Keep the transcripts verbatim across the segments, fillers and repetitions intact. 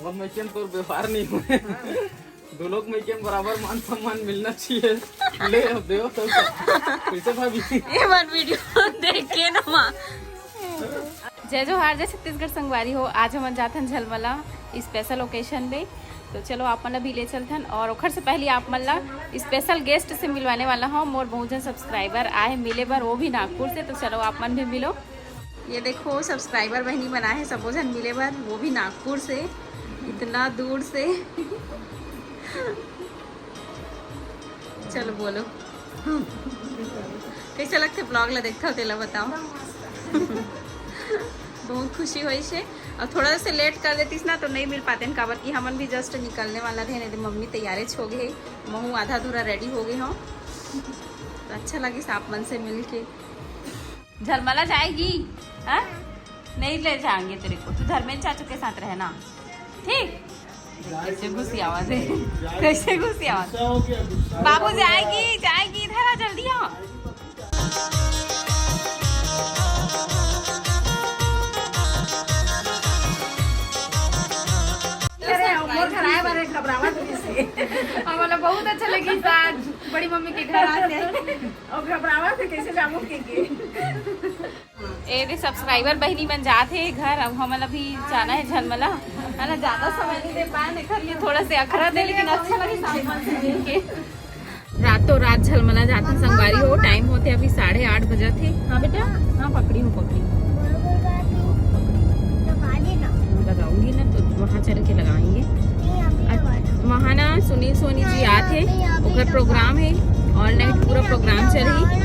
अब मैं क्या, तोर व्यवहार नहीं हुए। दो लोग में के बराबर मान सम्मान मिलना चाहिए। ले अब देव तो कैसे भाभी? ये मन वीडियो देख के ना माँ। जय जोहार, जय छत्तीसगढ़ संगवारी हो। आज हमन जाथन झलमला स्पेशल ओकेशन में, तो चलो आप मन ला भी ले चलथन। और ओखर से पहले आप मन ला स्पेशल गेस्ट से मिलवाने वाला हूँ। मोर बहुत जन सब्सक्राइबर आए मिले बर, वो भी नागपुर से, तो चलो आप मन भी मिलो। ये देखो सब्सक्राइबर बहनी मन आए हे, सबो झन मिले बर, वो भी नागपुर से। इतना दूर से। चलो बोलो, कैसे लगथे ब्लॉग ला देखथव तेला बताओ। बहुत खुशी होइस हे। अब थोड़ा से लेट कर देतिस ना तो नहीं मिल पातेन, काबर कि हमन भी जस्ट निकलने वाला रहे, नहीं तो मम्मी तैयारे हो गए हे, महू आधा अधूरा रेडी हो गए हूँ। तो अच्छा लगिस आप मन से मिल के। झलमला जाएगी? हाँ, नहीं ले जाएंगे तेरे को, तू धर्मेंद्र चाचू के साथ रहना, ठीक? कैसे घुसी आवाज है, कैसे घुसी आवाज। बाबू जाएगी, जाएगी, इधर आ जल्दी आ। अरे, मोर घर आए बार घबरावत रहिस हे। हमला बहुत अच्छा लगिस आज बड़ी मम्मी के घर आके। अउ घबरावत हे, कैसे जाबो के के। ए दे सब्सक्राइबर बहनी मन जात हे घर। अब हमन अभी जाना है झलमला, है ना, ज्यादा समय नहीं दे पाए, एकर लिए थोड़ा से अखरा दे, लेकिन अच्छा लगे साथ में मिल के। रातों रात झलमला जाथन संगवारी हो। टाइम होथे अभी साढ़े आठ बजत हे। हाँ बेटा, हाँ पकड़ी हूँ, पकड़ी हूँ। लगाऊंगी ना तो वहाँ चल के लगाएंगे। वहाँ ना सुनील सोनी जी आत हे, ओकर प्रोग्राम हे, ऑल नाइट पूरा प्रोग्राम चलही।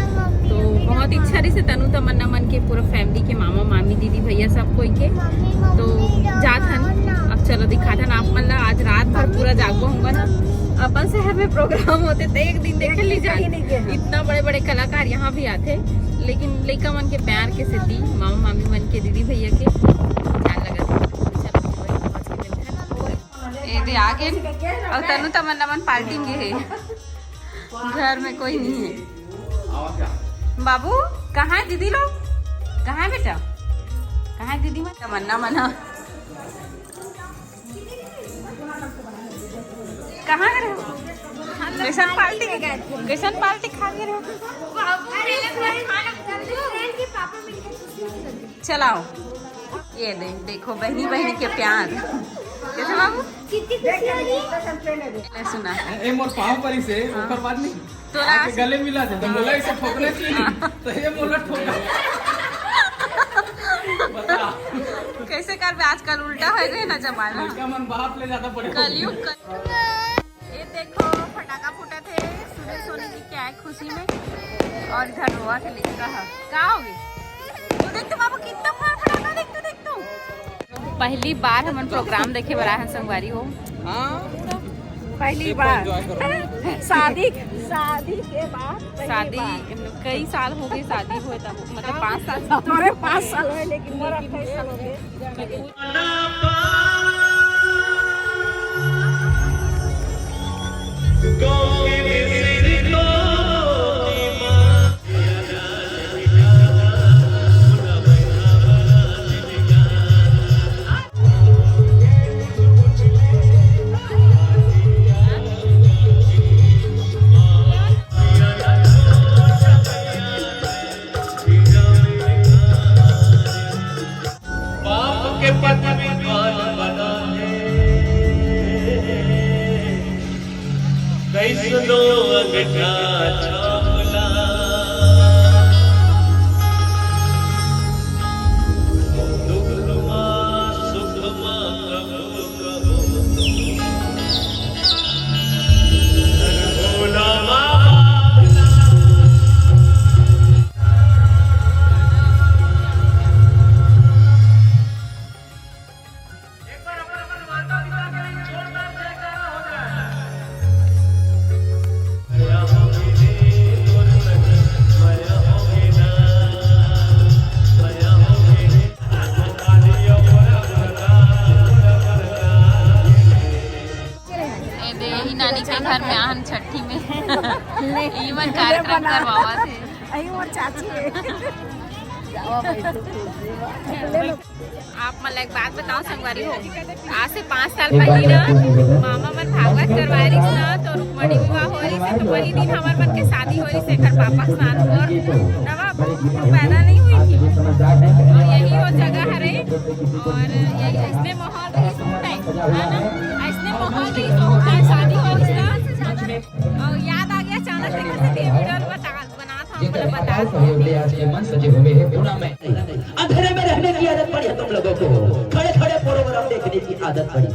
तो बहुत इच्छा रहिस हे तनु तमन्ना मन के, पूरा फैमिली के, मामा मामी, दीदी भैया सब कोई के। तो जात हन, अब चलो दिखाथन आप मन ला। आज रात भर पूरा जागबो होगा ना। अपन शहर में प्रोग्राम होथे तो एक दिन देखे ली जाए। इतना बड़े बड़े कलाकार यहाँ भी आथे, लेकिन लइका मन के प्यार के सेती, मामा मामी मन के, दीदी भैया के ध्यान लगा। चलो, वही पहुँच के मिलथन। ए दे आ गेन। अउ तनु तमन्ना मन पार्टी में गे हे घर में कोई नहीं है। बाबू, कहाँ है दीदी लोग? कहाँ है बेटा? कहाँ है दीदी मन? तमन्ना मन ह। कहाँ गए हो? कैसन पार्टी, कैसन पार्टी खा के रहे हो? चलाओ, ये दे, देखो बहनी बहनी के प्यार। कैसे बाबू? कितनी खुशी हो रही है। ले सुना। ए मोर पाँव परी से ओकर बाद नहीं। तोरा आके गले मिला दे तो बोला इसे ठोकना चाहिए। तो ये मोला ठोका। बता। कैसे करबे, आजकल उल्टा हो गए ना जमाना। लड़का मन बाप ले ज्यादा बड़े हो गए। कलयुग कल। ये देखो फटाका फूटा थे सुनील सोनी जी क्या है खुशी में, और इधर रोआ थे लिखता है। का हो गई? तू देख तो बाबू कितना फा-, फटाका देख तू, देख तू। पहली बार हमन प्रोग्राम देखे बर आए हन संगवारी हो। पहली बार शादी, शादी के बाद पहली शादी बार। कई साल हो गए शादी हुए तब, मतलब पाँच साल। तोरे पाँच साल हो, लेकिन मोर अट्ठाईस साल हो गए। पाप के पथ विधान बना है, कैसनो अंगठा छापला। दुख मा सुख मा कबो कबो धन भोला बाबा। ए दे, यही नानी के घर में आहन छठी में। ई मन कार्यक्रम करवावा थे। अही मोर चाची है। आप मन ला एक बात बताओ संगवारी हो, आज से पाँच साल पहले ना मामा मन भागवत करवाए रहिस ना, तो रुक्मणी विवाह हो रहिस, तो वही दिन हमर मन के शादी हो रहिस एकर पापा के साथ। और नवा बहू पैदा नहीं हुई थी, और यही वो जगह हरे, और यही इसने माहौल रहिस उस टाइम, है ना? इसने माहौल रहिस उस टाइम शादी हो रहिस ना। और याद आ गया अचानक से, कैसे वीडियो बता, बना था, हमको बता। अंधेरे में रहने की आदत पड़ी है तुम लोगों को, खड़े खड़े प्रोग्राम देखने की आदत पड़ी।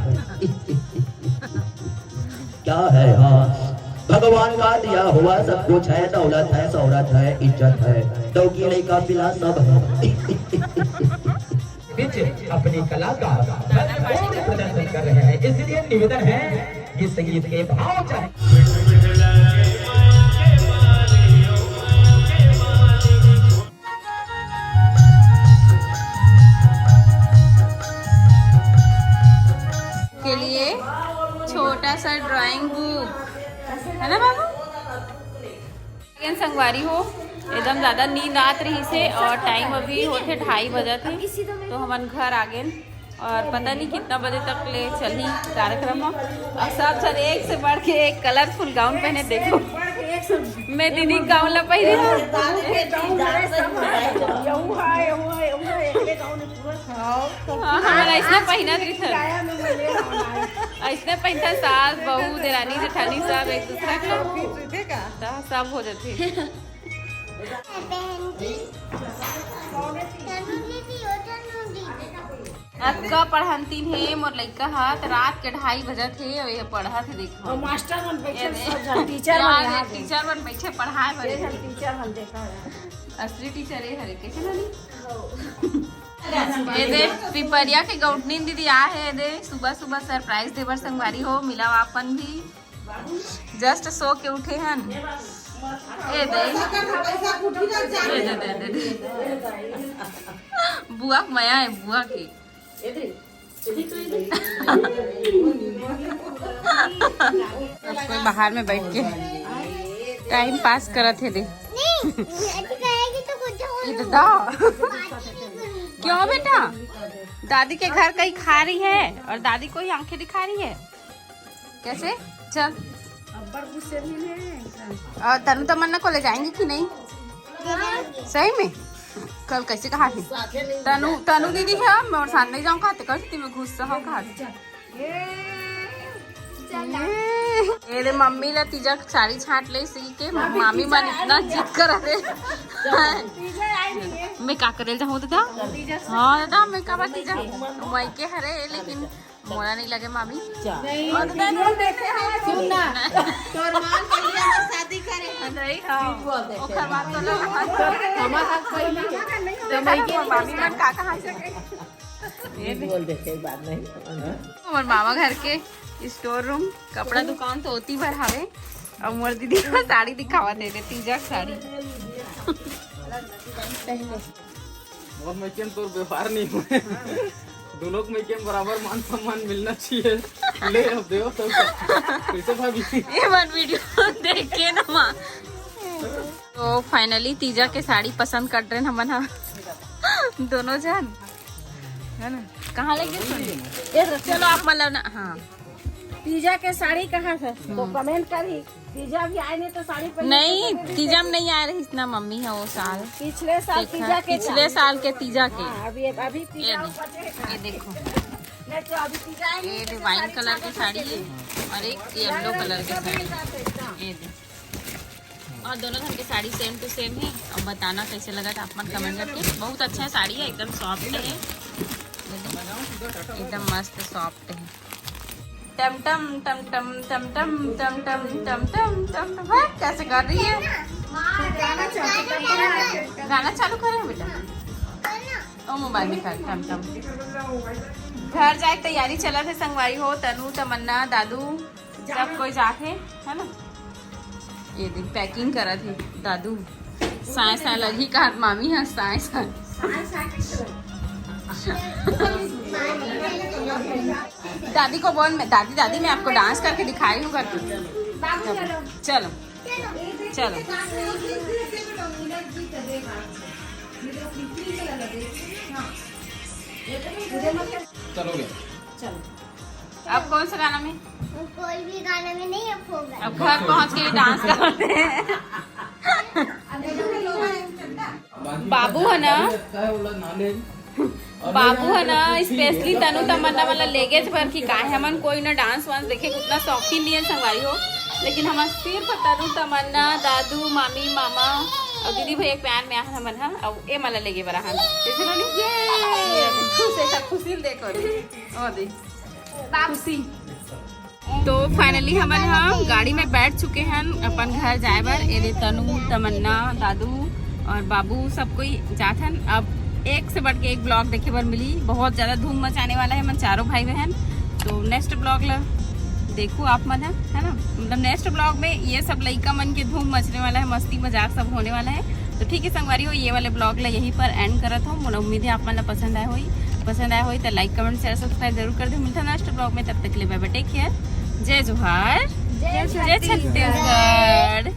क्या है? हाँ, भगवान का दिया हुआ सब कुछ है, दौलत है, शोहरत है, इज्जत है, डौकी लड़का पिला सब है। बीच अपनी कला का भरपूर प्रदर्शन कर रहे हैं, इसलिए निवेदन है कि संगीत के भाव चाहे के लिए छोटा सा ड्राइंग बुक, है ना बाबू? संगवारी हो, एकदम ज्यादा नींद आत रहिस हे और टाइम अभी होथे ढाई बजत हे, तो हमन घर आ गेन। और पता नहीं कितना बजे तक ले चलही कार्यक्रम ह। और सब झन एक से बढ़ के एक कलरफुल गाउन पहने, देखो। मैं दीदी गाउन ला पहने हूँ। हाँ, हमन ऐसने पहनत रहिथन। ऐसने पहनथन सास, बहू, देरानी, जेठानी सब एक दूसरा के। त सब हो जाथे। अतका पढ़ंतीन हे मोर लइका ह, त रात के ढाई बजत हे, अउ ये पढ़त हे, देखो। और मास्टर मन बैठे, ये दे। सब झन टीचर मन यहाँ, यहाँ पे। टीचर मन बैठे पढ़ाए बर। ये झन टीचर मन देखा है। असली टीचर ये हरे, कैसे नानी? ये दे, पिपरिया के गौटनीन दीदी आ हे, ये दे, सुबह सुबह सरप्राइज देबर संगवारी हो, मिला अपन भी। जस्ट सो के उठे हन। ए दे। ए दे, दे, दे, दे। बुआ के मया है, बुआ के। सब कोई बाहर में बैठ के टाइम पास करत हे दे। ये तो दा। क्यों बेटा? दादी के घर कहीं खा रही है और दादी को ही आंखें दिखा रही है। कैसे? चल। अब्बड़ गुस्से में है। और तनु तमन्ना को ले जाएंगे कि नहीं? सही में? कल कैसे कहा थी? तनु, तनु दीदी है, मैं और साथ नहीं जाऊँ कहा थे, कल मैं गुस्सा हूँ कहा थे। ये, ये रे मम्मी ला तीजा के साड़ी छांट ले सी के मामी मन इतना जिद कर रहे। मैं का करे जाऊँ दादा? हाँ दादा, मैं का बात तीजा? मैं के हरे, लेकिन मोला नहीं लगे मामी। नहीं, और वीडियो देखे हैं, सुन ना। तोर मान के लिए हम शादी करे। नहीं, हाँ। वीडियो देखे। ओकर बाद तो लोग हमार हक कोई नहीं है। तो मैं के मामी मन का कहाँ से? ये भी बोल देखे, बात नहीं। हमर मामा घर के स्टोर रूम, कपड़ा दुकान तो ओती भर हवे। अब मोर दीदी का साड़ी दिखावा दे दे, तीजा के साड़ी। और मैं के तोर व्यवहार नहीं हुए। दोनों के मैं के बराबर मान सम्मान मिलना चाहिए। ले अब देव तो कैसे भाभी? ये मन वीडियो देख के ना माँ। तो फाइनली तीजा के साड़ी पसंद कर रहे हैं हमन हा। दोनों जन, है ना? कहाँ लग गए सुन? ये चलो आप मतलब ना, हाँ। तीजा के साड़ी कहाँ से? तो कमेंट करी। तीजा भी आए नहीं तो साड़ी पहन के नहीं, चले गए। तीजा में नहीं आए रही इतना मम्मी है वो साल। पिछले साल देखा, तीजा के पिछले साल। साल के तीजा के। हाँ, अभी, अभी तीजा ये ऊपर से। ये देखो, नहीं तो अभी तीजा आएंगे ये तो भी वाइन साड़ी कलर की साड़ी है और एक येलो कलर की साड़ी। ये देखो, और दोनों घर के साड़ी सेम टू सेम है। और बताना कैसे लगा था आप मन कमेंट करके। बहुत अच्छा साड़ी है, एकदम सॉफ्ट है, एकदम मस्त सॉफ्ट है। टम टम टम टम टम टम टम टम टम टम टम टम। हाँ, कैसे कर रही है? गाना चालू करे हैं बेटा। ओ मोबाइल में कर टम टम। घर जाए के तैयारी चलत हे संगवारी हो, तनु, तमन्ना, दादू, सब कोई जाके, है ना? ये देख, पैकिंग करत हे दादू। साय साय लगी कहत मामी है, साय साय। दादी को बोल, मैं, दादी, दादी, मैं आपको डांस करके दिखा रही हूँ करके। चलो, चलो, चलो। चलो गया। चलो, अब कौन सा गाना में? कोई भी गाना में नहीं, अब होगा। अब घर पहुंच के डांस करते हैं। बाबू है ना, अच्छा है बोला ना ले। बाबू है ना, स्पेशली तनु तमन्ना वाला लेगेज बर कि काहे हमन कोई ना डांस वांस देखे के उतना शौकीन नहीं है संगवारी हो, लेकिन हमन सिर्फ तनु तमन्ना, दादू, मामी, मामा और दीदी भैया के प्यार में आहन हमन ह। अब ए मला लेगे बर आहन, जैसे ना नहीं? ये खुश है, सब खुशी देखो रे। ओ दे, खुशी। तो फाइनली हमन हम गाड़ी में बैठ चुके हैं अपन घर जाए बर। ये दे तनु, तमन्ना, दादू और बाबू सब कोई जात हन। अब एक से बढ़ के एक ब्लॉग देखे बर मिली। बहुत ज्यादा धूम मचाने वाला है हमन चारों भाई बहन। तो नेक्स्ट ब्लॉग ला देखो आप मन ह, है ना, मतलब नेक्स्ट ब्लॉग में ये सब लइका मन के धूम मचने वाला है, मस्ती मजाक सब होने वाला है। तो ठीक है संगवारी हो, ये वाले ब्लॉग ला यहीं पर एंड करत हो। मोला उम्मीद है आप मन ला पसंद आया होई, पसंद आया होई तो लाइक, कमेंट, शेयर, सब्सक्राइब जरूर कर दे। मिलता नेक्स्ट ब्लॉग में, तब तक के लिए बाय बाय, टेक केयर, जय जोहार, जय छत्तीसगढ़।